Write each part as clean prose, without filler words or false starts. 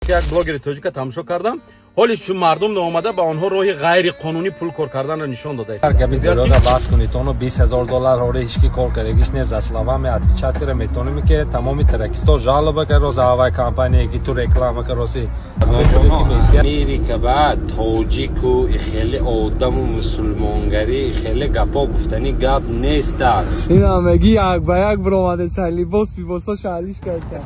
Як блогери тоҷика тамошо кардам. Ҳоли чун мардум наомада ба онҳо роҳи ғайриқонунӣ пул кор карданро нишон додааст. Габи дурӯға бас кунед, оно 20 000 доллар ҳоре ҳички кор кардагиш не, за словами отвечать кара метонем, ки тамоми тракисто жалоба кароса авай компания, ки ту реклама кароси. Америка ба тоҷику хеле одаму мусулмонгарӣ хеле гапо гуфтани гап нест аст. Ин ҳамагӣ як ба як биромадеса, либос бибосоша алиш карда.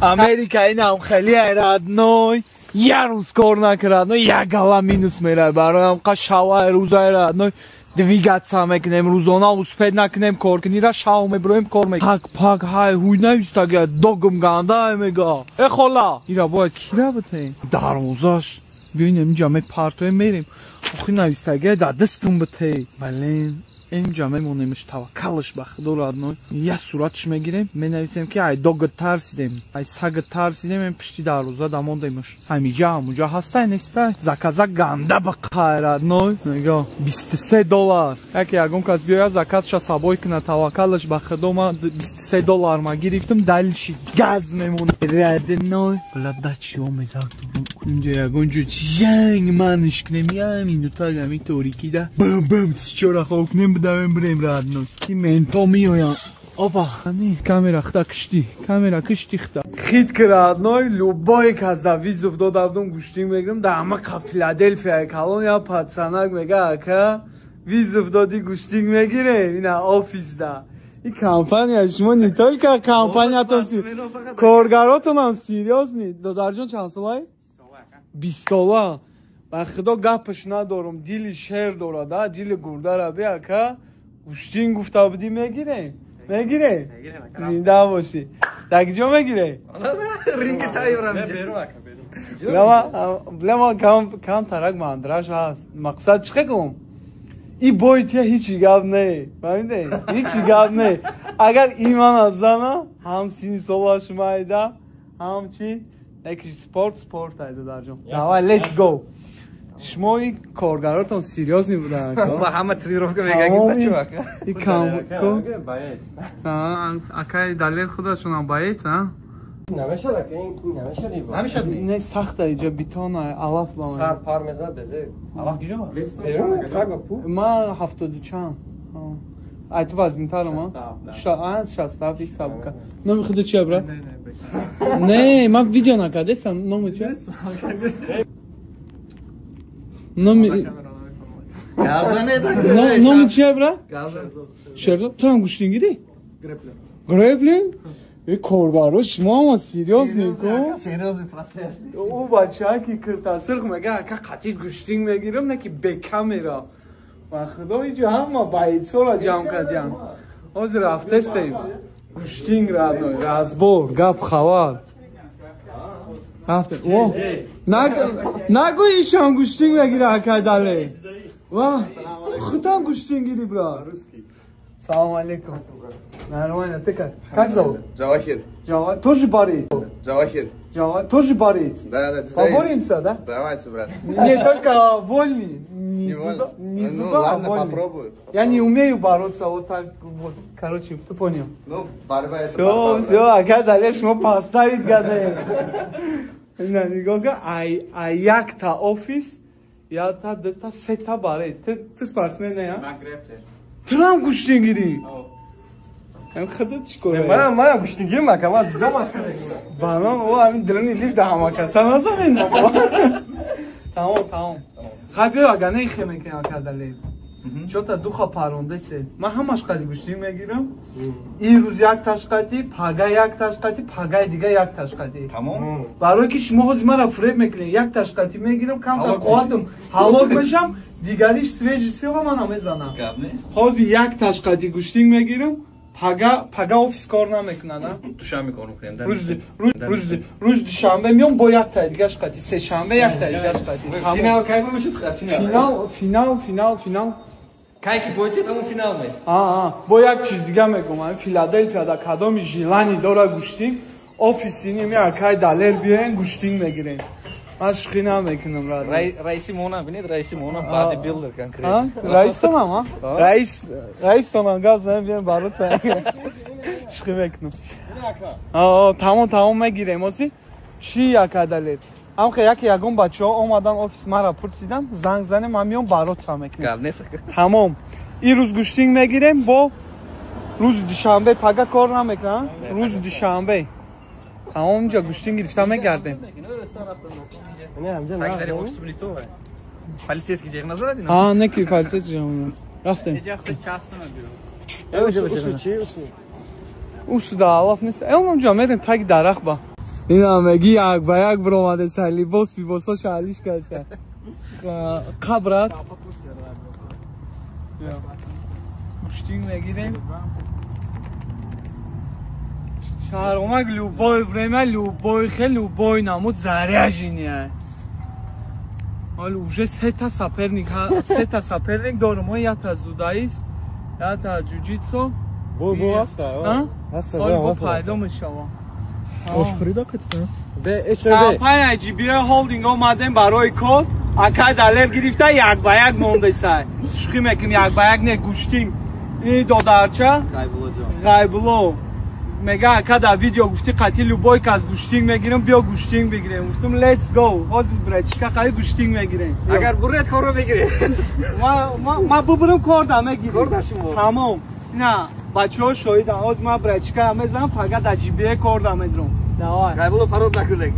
Америка инам хеле родной, як рӯз кор накард, родной, як гала минус мерад. Бароям қа шавай рӯзай, родной, двигаться мекунем, рӯзона успеть накунем кор кунира, шав мебироем, кор мекунем. Пак пак ҳай ҳуй навистага догм ганда мега. Э хола, ира бояд кира битем? Дарвозаш биёинем, инҷа мепартоем, мерем. Охи навистага да дастум битей. Блин, инҷа мемонемш, таваккалш ба худо, родной. Я суратш мегирем, менависем, ки ай дога тарсидем, ай сага тарсидем, ем пишти дарвоза дамондемш. Ҳамиҷа ҳамуҷа ҳастай нестай, заказа ганда ба қай, родной. Нигоҳ, 23 доллар. Яке ягон кас биёяд, заказша сабой кунад, таваккалш ба худо, ма 23 доллар ма гирифтам, дальше газ мемонем, родной. Бла дачио мезак, инҷа ягон ҷо ҷанг манш кунем, я минута ами торикида бум бум сичора хоб кунем, бидавем, бирем, родной. Ки менто меоянд. Опа, ами камера хта кишти, камера кишти хта. Хит ки, родной, любой кас да вызов дода будум, гӯштин мегирам, да ҳама қа Филаделфия калон я пацанак мега: «Ака, вызов доди, гӯштин мегирем ина офисда». И компания шумо не только компаниятон, коргаротонам серьёзный. Додарҷон, чанд солай? 20 сола. Ба худо, гапаш надорум, дили шер дорад, а дили гурдара би, ака, гӯштин гуфта будӣ, мегирем, мегирем. Зинда бошӣ. Дар киҷо мегирем? Ринги тайёрам. Блема кам тарак мандраш ҳаст. Мақсад чӣ кум? И бой тия ҳичи гап не, фаҳмиде? Ҳичи гап не. Агар иман аз зана, ҳам сини солаш майда, ҳам чи? Якиш спорт, спорт ай, додарҷон. Давай, let's go. Шумо и коргаротон серьёзный буданд. Ма ҳама тренировка мегаги бача. И кам ко? Акай Далер худашонам боец, а? Намешад, ин намешад. Намешад. Не, сахта иҷа бетон алаф ба. Сар пар мезанад безе. Алаф киҷо ба? Берун так ба пу. Ма ҳафтоду чанд. Ай ту вазминтарам, а? 67 ик сабука. Номи худо чия, брат? Не, ман видео накардесам, номи чия? Номи чия, брат? Шерзод, ту ҳам гӯштингирӣ? Грэпплинг? Э, коргаро шумо ҳама серьёзный ко? Серьёзный процесс. Ӯ бачаа ки киртасирх мега: «Ака, қатид гӯштинг мегирам», не ки бе камера. Ба худо, иҷо ҳама бойцора ҷамъ кардиям. Ҳозир рафтестем. Гӯштинг, родной, разбор, гап хабар. Рафте. О, нагӯ ишон гӯштинг мегира, акай Дале. Ва, худам гӯштингирӣ, брат. Салом алейкум. Нормально, ты как? Как зовут? Джавахир. Джавахир. Тоже борец? Джавахир. Джавахир. Тоже борец? Да. Поборемся, да? Давайте, брат. Не, только вольный. Не, Не зуба, вольный. Не Ну, зуба, а ладно, вольный. попробую. Я не умею бороться вот так вот. Короче, ты понял. Ну, борьба это Все, борьба, брат. все, ака Далер шумо поставить гадаем. На нигоҳ, ай ай якта офис, якта, дута, сета баре. Ты спортсмен не, а? Ту ҳам гӯштингирӣ? Ам худат чӣ кор? Ман гӯштингирам, ака, ман ҷудо машқ мекунам. Банан о ҳамин дилни лифт да ҳама каса назанед. Тамом, тамом. Хай биё, ага не хе мекунем, ака Далер. Чота духа парондесе. Ман ҳамаш қади гӯштин мегирам. Ин рӯз як ташқати, пага як ташқати, пагаи дига як ташқати. Тамом. Барое ки шумо ҳозир мара фиреб мекунед, як ташқати мегирам, камтар қувватам ҳалок мешам, дигариш свежий сила мана мезанам. Гап нест. Ҳозир як ташқати гӯштин мегирам, пага пага офис кор намекунад, а? Душанбе кор мекунем. Рӯз душанбе меом, бо як таи дигаш қати, сешанбе як таи дигаш қати. Финал кай мешуд? Финал, финал, финал, финал. Кай ки бойтед, ҳамон финал ме. А, бо як чиз дига мегӯм, ами Филаделфия да кадоми желание дора гӯштин, офиси ними акай Далер биёен, гӯштин мегирем. Ман шӯхӣ намекунам, рад. Раиси мона, бинед, раиси мона, бодибилдер конкретно. Раистонам, а? Раис, раистонам гап занем, биёем бороться. Шухӣ мекунам. Тамом тамом мегирем ози. Чӣ ака Далер? Амхе яке ягон бачаҳо омадан офис мара пурсидан, занг занем, ман миём баротса мекунем. Гап нест ака. Тамом. Ин рӯз гӯштинг мегирем, бо рӯзи душанбе пага кор намекунам, рӯзи душанбе. Тамом инҷа гӯштинг гирифта мегардем. Полицейский ҷеғ назарадин? Ҳа, не ки полицейский ҷеғ. Рафтем. Усу да алаф нест. Онҷа мерем таги дарахт ба. Ина меги як ба як биромадеса, либос либосоша алиш кардеса. Қабрат. Гӯштинг мегирем. Шаҳромак любой время, любой хел, любой намуд заряженный. Ҳоло уже сета соперник дорум. Мо ята зудаист, ята ҷуҷитсу. Бо ҳаста, ҳаста, бо пайдо мешава. Ошхӯрида катита? Компания GBA Holding омадем барои кор. Акай Далер гирифта як ба як мондеса. Шухӣ мекунем, як ба як не, гӯштинг. Ин додарча Ғайбулло мега ака дар видео гуфти қатъи любой кас гӯштинг мегирем, биё гӯштинг бигирем. Гуфтум let's go. Ҳозир братишка қаи гӯштинг мегирем. Агар буред корро мегирем. Ма бубурам кор да мегирем. Кор да шумо. Тамом. На, бачаҳо шоҳиданд. Ҳозир ман братишкара мезанам, пага дар GBA кор да медурам. Давай. Ғайбулло парод накунед.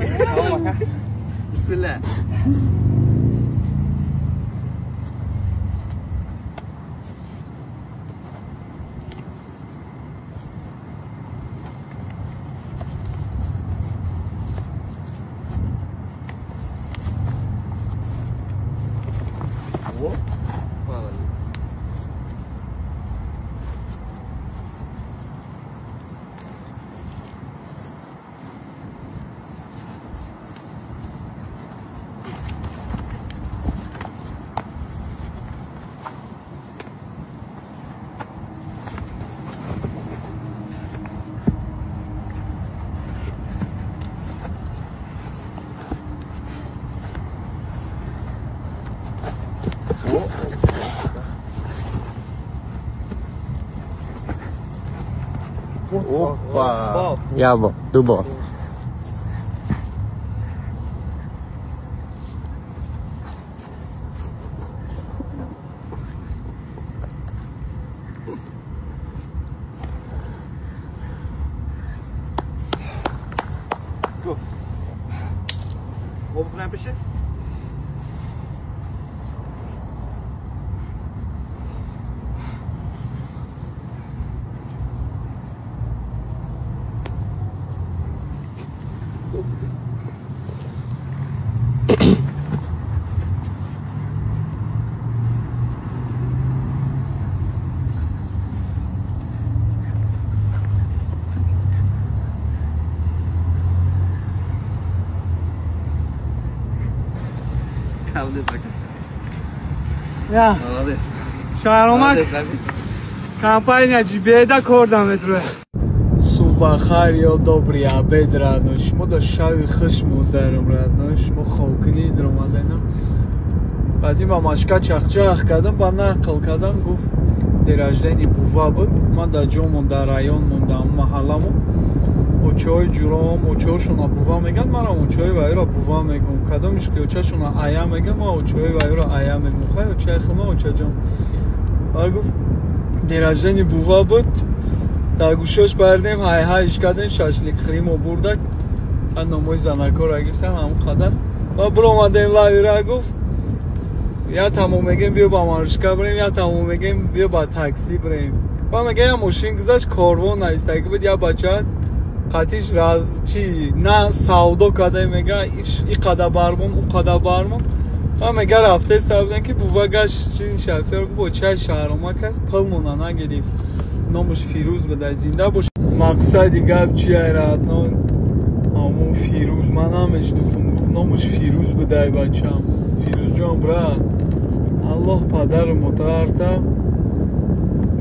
Бисмилла. Опа! Я бо, дубо. Let's go. Обувь напиши. Шаҳромак компания GBA да кор да метруе. Субҳ ё добрый обед родной. Шумо да шави хуш модарам родной. Шумо хокини даромаденам. Баъди ба машка чахчах кардам, ба нақл кардам, гуфт день рождения бува буд. Ман дар ҷомон, дар район мондам, маҳалламон. Очаҳои ҷуром, очаҳошона бува мегӯянд, манам очаҳои вайро бува мегӯм. Кадомиш ки очаашона ая мегӯянд, ман очаҳои вайро ая мегӯм. Хай очаи худма очаҷон. Ва гуфт день рождения бува буд. Дар гӯшош бардем, ҳай-ҳайш кардем, шашлик хӯримо бурдак. Ҳа номои занакҳоро гирифтан ҳамон қадар. Ва биромадем лавира, гуфт я тамом мегем биё ба маршрутка бирем, я тамом мегем биё ба такси бирем. Ва мега я мошин гузашт, корвон наистагӣ буд, я бача қатиш раз чи на савдо кардем, мега и қадар бармон, у қадар бармон. Ва мега рафтеста будем ки бува гашт чин шофёр гуфт очаи шаҳрома кард, пулмона нагирифт. Номаш Фирӯз буда, зинда бош. Мақсади гап чия родной? Ҳамон Фирӯз ман намешиносам, гуфт номаш Фирӯз будай бачам. Фирӯзҷон брат, Аллоҳ падару модарта.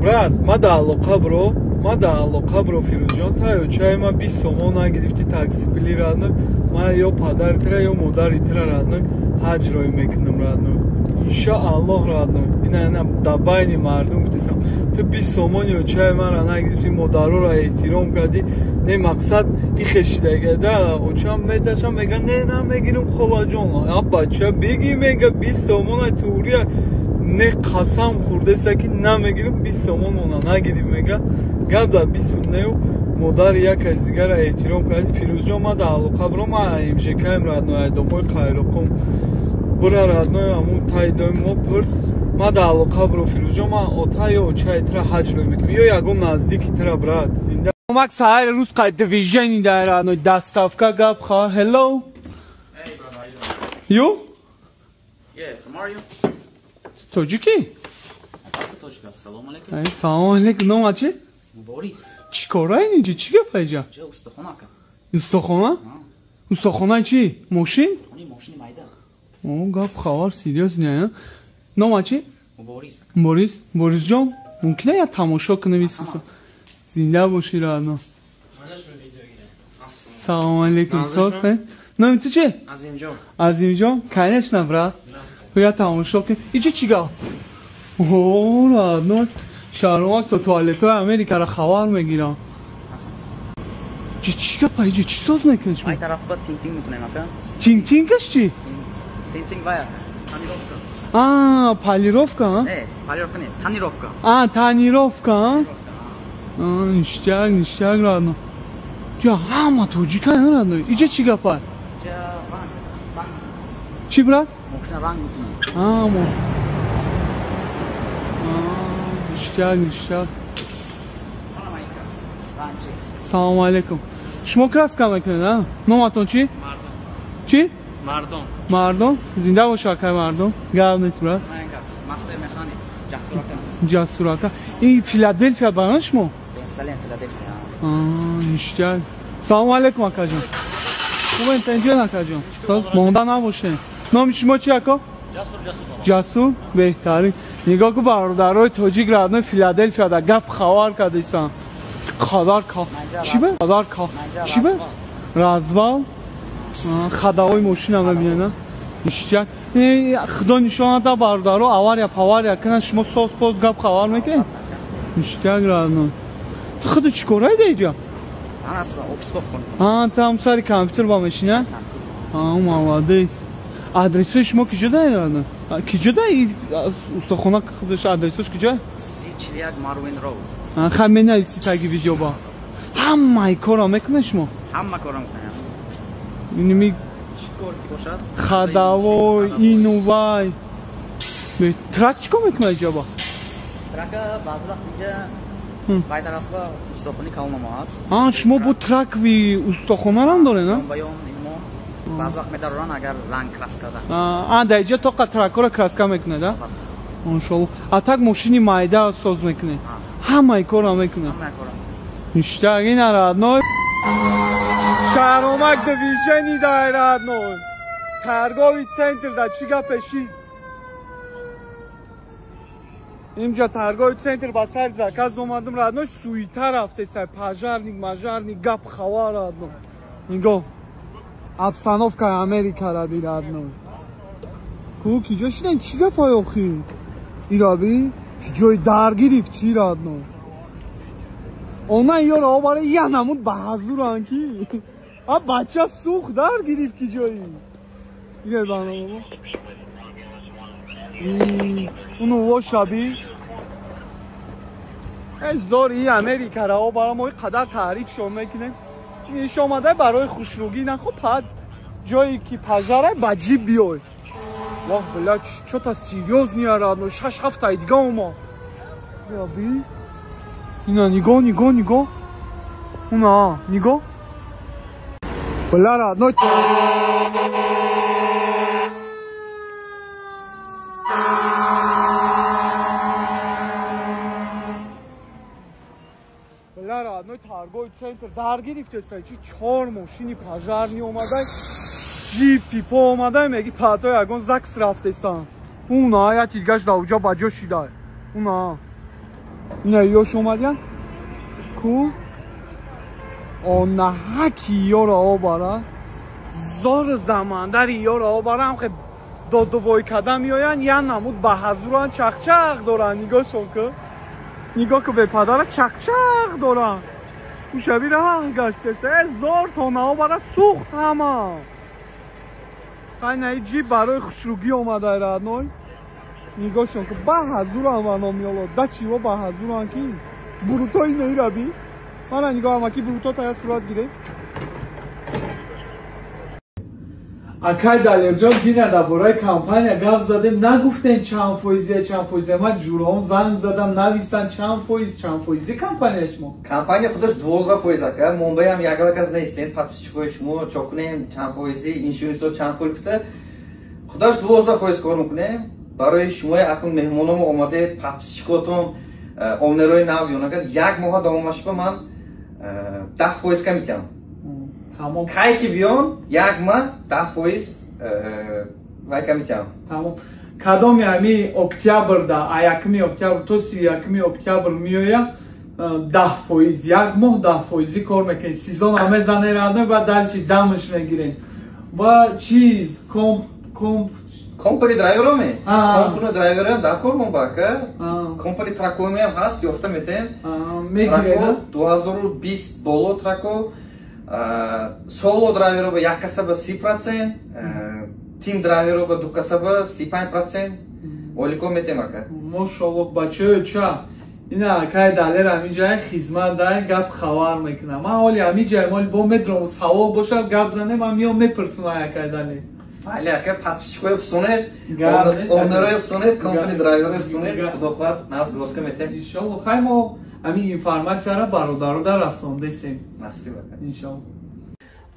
Брат, ма да алоқа бро, ма да алоқа бро Фирӯзҷон, та очаи ма 20 сомон нагирифти такси пили родной, ма ё падари тира ё модари тира родной ҳаҷ рой мекунам родной. Иншааллоҳ родной. Ина дар байни мардум гуфтисам. Ту 20 сомони очаи мара нагирифтӣ, модароро эҳтиром кардӣ. Не мақсад ихешидагада очам меташам мега не намегирим холаҷон. А бача беги мега 20 сомона турия не қасам хӯрдеса ки намегирим 20 сомон мона нагирим мега. Гап дар 20 неу модар як аз дигара эҳтиром кард. Фирӯзҷон ма дар алоқа биром, ма МЖК-ем родной, айдомои Қайроқум. Бура родной ҳамун тай дои мо пурс. Ма дар алоқа биро Фирӯзҷон, ма ота ё очаи тира ҳаҷ рӯй мекунам. Ё ягон наздики тира брат. Зинда Мак саҳари рӯз қай движение дар родной доставка гап ха. Hello. Hey brother, how you doing? You? Yeah, from are you? Тоҷикӣ? Тоҷик. Ассалому алайкум. Салому алайкум. Номат чи? Борис. Чӣ кора инҷа? Чӣ гап инҷа? Ҷа устохона ака. Устохона? Устохонаи чӣ? Мошин? Устохонаи мошини майда. О, гап хабар серьёз не, номат чи? Борис. Борис? Борисҷон, мумкин я тамошо кунем исуса? Зинда бошӣ родной. Салому алайкум. Соз не? Номи ту чи? Азимҷон. Азимҷон? Конечно, брат. Я тамошо кун. Иҷа чӣ гап? О, родной. Шаҳромак то туалетҳои Америкаро хабар мегирам. Чӣ гап иҷа? Чӣ соз мекунед шумо? Ай тарафба tinting мекунем ака. Tinting-аш чӣ? Tinting вая. Тонировка. А, полировка, а? Не, полировка не, тонировка. А, тонировка, а? А, ништяк, ништяк, родной. Ҷа ҳама тоҷика, родной. Иҷа чӣ гап ай? Ҷа ранг, ранг. Чӣ брат? Мошина ранг мекунем. А, мо. Ништяк, ништяк. Салому алайкум. Шумо краска мекунед, а? Номатон чӣ? Мардон. Чӣ? Мардон. Мардон? Зинда бош акай мардон. Гап нест, брат. Мастер механик. Ҷасур ака. Ҷасур ака. Ин Филаделфия баран шумо? Пенсилвания, Филаделфия. А, ништяк. Салому алайкум акаҷон. Хуб, инҷо акаҷон. Монда набошед. Номи шумо чӣ ака? Ҷасур, Ҷасур. Ҷасур, беҳтарин. Нигоҳ кун бародарои тоҷик родной Филаделфияда гап хабар кардисан. Қадар ка. Чӣ бе? Қадар ка. Чӣ бе? Развал. Ходовой мошина мебинед, ништяк. Худо нишон дада бародаро авария павария кунанд, шумо соз поз гап хабар мекунед? Ништяк родной. Ту худу чӣ кора ида иҷа? Ман аслан офис кор кунам. А, ту ҳам сари компютер ба мешина? А, молодец. Адресои шумо киҷо да родной? Киҷо да устохона худаш адресош киҷо? 41 Марвин Роуд. Хай менависи таги видео ба. Ҳамаи корро мекунед шумо? Ҳама корро мекунем. Иними чӣ кор ки бошад? Ходовой, ину вай. Трак чӣ кор мекунад иҷо ба? Трака баъзе вақт инҷа вай тарафба устохонаи калонамо ҳаст. А, шумо бо тракви устохонарам доред, а? Баён инмо баъзе вақт медароранд агар ранг краска да. А, дар иҷа тоқа тракҳоро краска мекунед, а? Иншоалло. А так мошини майда соз мекунед? Ҳамаи корро мекунед? Ҳамаи корро. Ништяк, ина родной. Шаҳромак движение дар родной. Торговый центр да чӣ гапе шид? Инҷа торговый центр ба сари заказ омадам родной, суета рафтеса, пожарник, мажарник, гап хабар родной. Нигоҳ. Обстановка Америка ра би родной. Ку киҷо шидан чӣ гапай охи? Ираби? Ҷои дар гирифт чӣ родной? Она ёро обара я намуд ба ҳазуран ки. А бача сӯх дар гирифт ки ҷои. Иге бана бобо. Уну вошаби. Зор и Америка ра обара мо қадар таъриф шон мекунем. Иш омада барои хушругӣ на хуб пад ҷое ки пажара ба ҷиб биёй. Вах бля, чё-то серьёзно родной, 6-7 тай дига ома. Раби. Ина нигоҳ, нигоҳ, нигоҳ. Уна, нигоҳ. Бля, родной. Бля, родной торговый центр дар гирифтеста, чи 4 мошини пожарный омадай. Ҷип пипо омадай, меги патой ягон закс рафтестан. Уна, я тилгаш да уҷа ба ҷо шидай. Уна. Ина ёш омадян? Ку? Онаҳаки ёро обара. Зор замандари ёро обара, ҳам хе Додувой карда меоянд, я намуд ба ҳазуран чақчақ доранд. Нигоҳшон ку, нигоҳ ку, бепадара чақчақ доранд. Ушаби раҳ гаштеса зор тонаҳо бара сӯхт ҳама. Хайнаи ҷиб барои хушругӣ омадай родной. Нигоҳшон ку, ба ҳазуран вано меоло да чиво ба ҳазуран ки бурутои неираби. Мана нигоҳ, амаки буруто тая сурат гире. Акай Далерҷон, дина дар бораи компания гап задем, нагуфтем чанд фоизия, чанд фоизия. Ман ҷуроҳом занг задам, навистан чанд фоиз, чанд фоизи компания шумо. Компания худаш 12% ака. Момбаям ягона кас нестем, подписчикои шумо чо кунем, чанд фоизи, иншурансо чанд пул кута. Худаш 12% кор мекунем. Барои шумо акун меҳмономо омаде, подписчикотон, омнерои нав ёнага як моҳа давомаш ба ман 10% кам метиҳам. Тамом. Кай ки биён, як маҳ 10% вай кам метиҳам. Тамом. Кадоми ҳами октябрда, а 1 октябр то 31 октябр меояд, 10%, як моҳ 10% кор мекунед. Сезон ҳаме зане родной, баъд дальше дамаш мегирем. Ва чиз комп комп Компани драйвероме? Компани драйверам дар кор мон бака. Компани тракомеам ҳаст, ёфта метем. Мегиред? 2020 боло трако. Соло драйверо ба як каса ба 30%, тим драйверо ба ду каса ба 35%. Олико метем ака. Мошаллоҳ, бачаё ча. Ина акай Далер ҳамин ҷай хизмат дай гап хабар мекунам. Ман ҳоли ҳамин ҷай моли бо медром савол бошад гап занем, ман миём мепурсам акай Далер. Бале ака, подписчикои фусонед, омнерои фусонед, компани драйверои фусонед, худо хоҳад нағз глоска метем. Иншаллоҳ, хай мо ҳамин информатсияро бародарода расондесем. Насиб ака. Иншаллоҳ.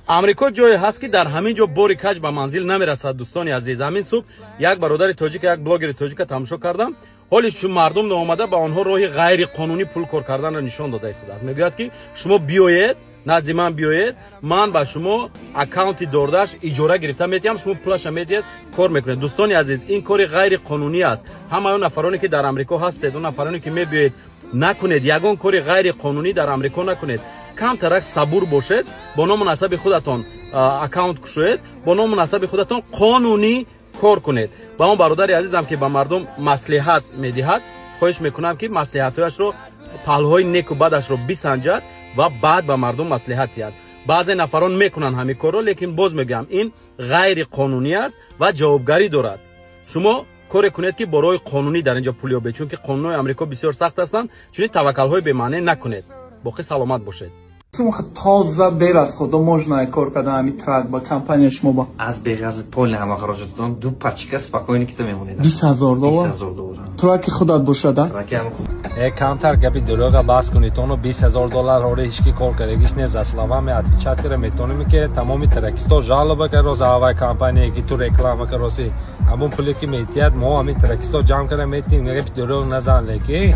Амрико ҷое ҳаст ки дар ҳамин ҷо бори каҷ ба манзил намерасад. Дӯстони азиз, ҳамин субҳ як бародари тоҷик, як блогери тоҷика тамошо кардам. Ҳоли чун мардум наомада ба онҳо роҳи ғайриқонунӣ пул кор карданро нишон дода истодааст. Мегӯяд ки шумо биёед, назди ман биёед, ман ба шумо аккаунти дордаш иҷора гирифта метиҳам, шумо пулаша медиҳед, кор мекунед. Дӯстони азиз, ин кори ғайриқонунӣ аст. Ҳамаи он нафароне ки дар Амрико ҳастед, он нафароне ки мебиёед, накунед, ягон кори ғайриқонунӣ дар Амрико накунед. Камтарак сабур бошед, бо ному насаби худатон аккаунт кушоед, бо ному насаби худатон қонунӣ кор кунед. Ба он бародари азизам ки ба мардум маслиҳат медиҳад, хоҳиш мекунам ки маслиҳатҳояшро, паҳлӯҳои неку бадашро бисанҷад ва баъд ба мардум маслиҳат диҳад. Баъзе нафарон мекунанд ҳамин корро, лекин боз мегӯям, ин ғайриқонунӣ аст ва ҷавобгарӣ дорад. Шумо коре кунед ки бо роҳи қонунӣ дар ин ҷо пул ёбед, чунки қонунҳои Амрико бисёр сахт ҳастанд. Чунин таваккалҳои бемаъне накунед. Боқӣ саломат бошед. Тоза бер аз худо можно кор кардан ҳамин трак ба компания шумо ба. Аз беғарзи полни ҳама хароҷотатон ду пачка спокойно кита мемонед. 20,000 доллар. 20,000 доллар. Траки худат бошад, а? Траки ҳама худ. Камтар гапи дурӯға бас кунед, оно 20,000 доллар ҳоре ҳички кор кардагиш нест. За словами отвечать кара метонем ки тамоми тракисто жалоба кароси авай компания ки ту реклама кароси, ҳамон пуле ки метиҳад мо ҳамин тракисто ҷамъ кара метиҳем. Гапи дурӯғ назан, леки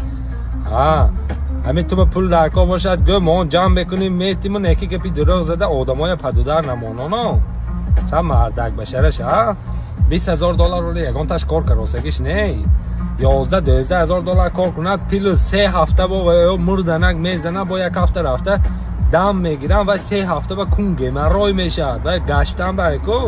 ҳамин ту ба пул даркор бошад, гӯ мо ҷамъ мекунем метиму, неки гапи дурӯғ зада одамоя падудар намононо. Са мардак башараш, а 20,000 доллар ҳоре ягонташ кор каросагиш не. 11-12 ҳазор доллар кор кунад, плюс 3 ҳафта бо ва мурданак мезана, бо як ҳафта рафта дам мегирам ва 3 ҳафта ба кун геморрой мешавад ва гаштан ба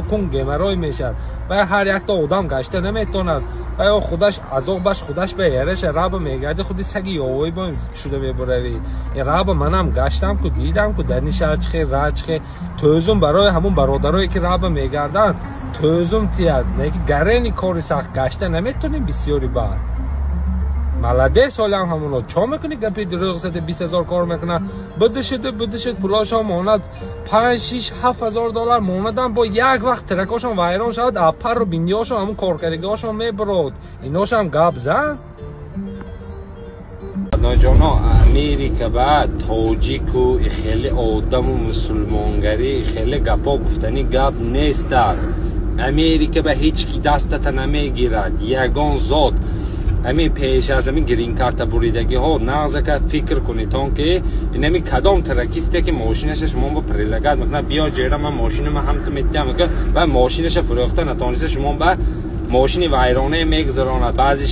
кун геморрой мешавад ва ҳар якта одам гашта наметонад ва ё худаш азобаш худаш ба яраша раба мегарди, худи саги ёвои бо шуда мебуравӣ. Раба манам гаштам ку, дидам ку дар нишар чихе ра чихе тӯзум барои ҳамун бародарое ки раба мегарданд тӯзум тияд, неки гарени кори сахт гашта наметонем бисёри баъд. Молодец, олам ҳамоно чо мекунӣ гапи дурӯғ зада 20,000 кор мекунад, бидишиду бидишид пулошон монад 5, 6, 7 ҳазор доллар монадам, бо як вақт тракошон вайрон шавад, апарру биниёшон ҳамун коркардагиҳошон мебурод. Иношам гап зан. Ноҷоно, Америка ба тоҷику хеле одаму мусулмонгарӣ хеле гапо гуфтани гап нест аст. Америка ба ҳеҷ ки дастата намегирад, ягон зот. Ҳамин пеш аз ҳамин грин-карта буридагиҳо нағзака фикр кунед, он ки инами кадом тракисте ки мошинаша шумо ба предлагать мекунад, биё ҷера ман мошинама ҳам ту метиҳам, ва мошинаша фурӯхта натониста шумо ба мошини вайронае мегузаронад, баъзиш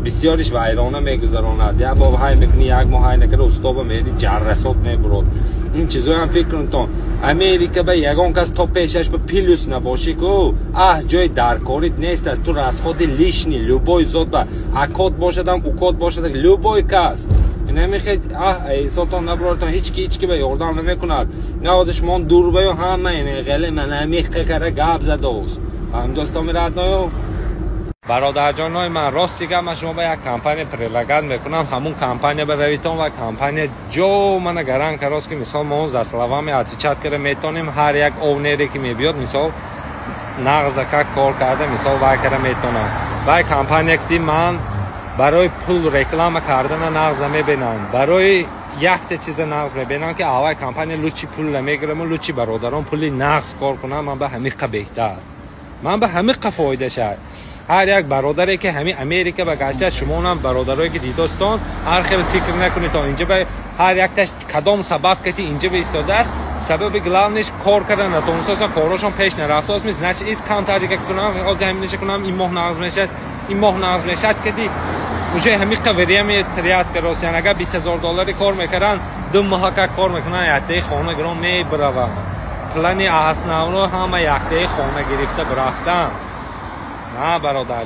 бисёриш вайрона мегузаронад. Як бор ҳай мекунӣ, як моҳ ҳай накарда устоба мери ҷаррасот мебурод. Ин чизоям фикр кунтон. Америка ба ягон кас то пешаш ба плюс набошӣ ку, аҳ ҷои даркорит нест аст. Ту расходи лишний любой зот ба акот бошадам, укот бошад, любой кас. Намехед аҳ эҳсотон набаротон, ҳеч ки ҳеч ки ба ёрдам намекунад. Навози шумо дур баю ҳама ине ғеле ман амиқе кара гап задост. Ҳамдостоми радною бародарҷонои ман, рости гап, ман шумо ба як компания предлагать мекунам. Ҳамун компания баравитон ва компания ҷо мана гарант карост, ки мисол мо за словами отвечать карда метонем. Ҳар як owner е ки мебиёд, мисол нағзака кор карда, мисол вай карда метонам. Вай компания ки ман барои пул реклама кардана нағза мебинам, барои якта чиза нағз мебинам, ки аввай компания лучше пул намегираму лучше бародарон пули нағз кор кунам. Ман ба ҳамиқа беҳтар, ман ба ҳамиқа фоида шад. Ҳар як бародаре ки ҳамин Америка ба гашта, шумонам бародарое ки дидостон, ҳар хел фикр накунед. То инҷа ба ҳар якташ кадом сабаб кати инҷа ба истодааст, сабаби главный ш кор карда натонистастан, корашон пеш нарафтааст. Значит, из камтар дига кунам, ҳозир ҳаминаша кунам, ин моҳ нағз мешад, ин моҳ нағз мешад, кади уже ҳамиқа время тряд каросян. Агар 20 000 доллари кор мекардан, 2 моҳа как кор мекунан, яктаи хона гирон мебараванд. Плани основной ҳама яктаи хона гирифта бирафтан. На, бародар.